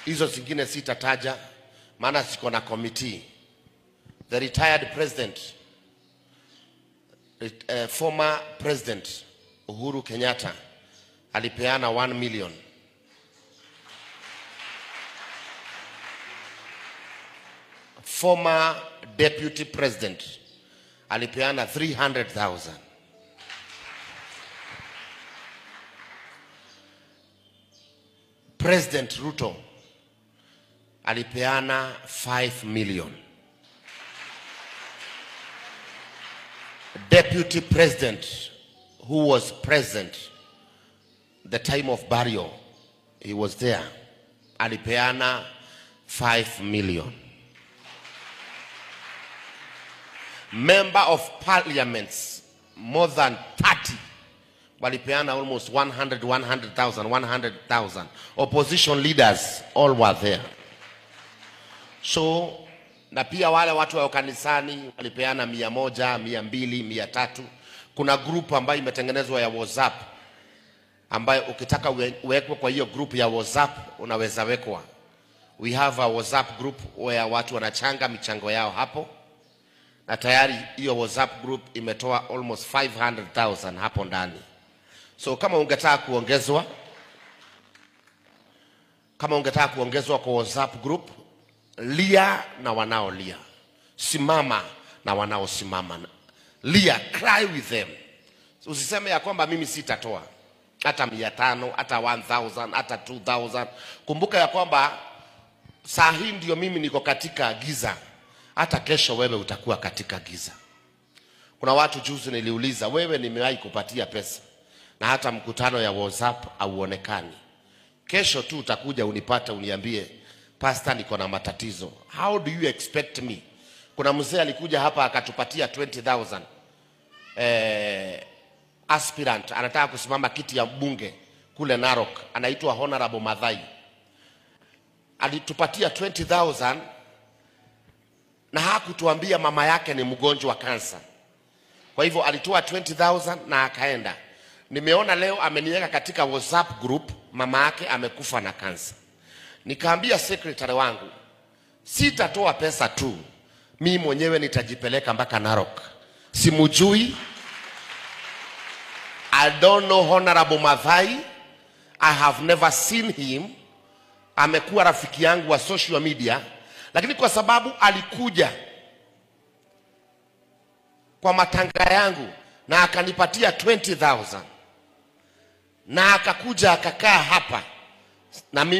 Hizo zingine sitataja maana siko na committee. The retired president, former president Uhuru Kenyatta alipeana 1 million. Former deputy president alipeana 300,000. President Ruto alipeana 5 million. Deputy president who was present the time of burial, he was there, alipeana 5 million. Member of parliaments, more than 30, walipeana almost 100, 100,000, 100,000. Opposition leaders all were there. So, na pia wale watu wa kanisani walipeana 100, 200, 300. Kuna group ambayo imetengenezwa ya WhatsApp, ambayo ukitaka uwekwe kwa hiyo group ya WhatsApp unaweza wekwa. We have a WhatsApp group where watu wanachanga michango yao hapo. Na tayari hiyo WhatsApp group imetoa almost 500,000 hapo ndani. So kama ungetaka kuongezwa, kwa WhatsApp group, lia na wanaolia, simama na wanaosimama, lia, cry with them. Usiseme ya kwamba mimi sitatoa hata 500, hata 1000, hata 2000. Kumbuka ya kwamba saa hii ndio mimi niko katika giza, hata kesho wewe utakuwa katika giza. Kuna watu juzi niliuliza, wewe nimewahi kupatia pesa na hata mkutano ya WhatsApp hauonekani, kesho tu utakuja unipate uniambie, pastor niko na matatizo. How do you expect me? Kuna mzee alikuja hapa akatupatia 20,000. Aspirant anataka kusimama kiti ya bunge kule Narok, anaitwa Honorable Madhai. Alitupatia 20,000 na hakutuambia mama yake ni mgonjwa wa kansa. Kwa hivyo alitoa 20,000 na akaenda. Nimeona leo ameniweka katika WhatsApp group, mama yake amekufa na kansa. Nikaambia secretary wangu, sitatoa pesa tu, mimi mwenyewe nitajipeleka mpaka Narok. Simujui, I don't know Honorable Madhai, I have never seen him. Amekuwa rafiki yangu wa social media, lakini kwa sababu alikuja kwa matanga yangu na akanipatia 20,000 na akakuja akakaa hapa na mimi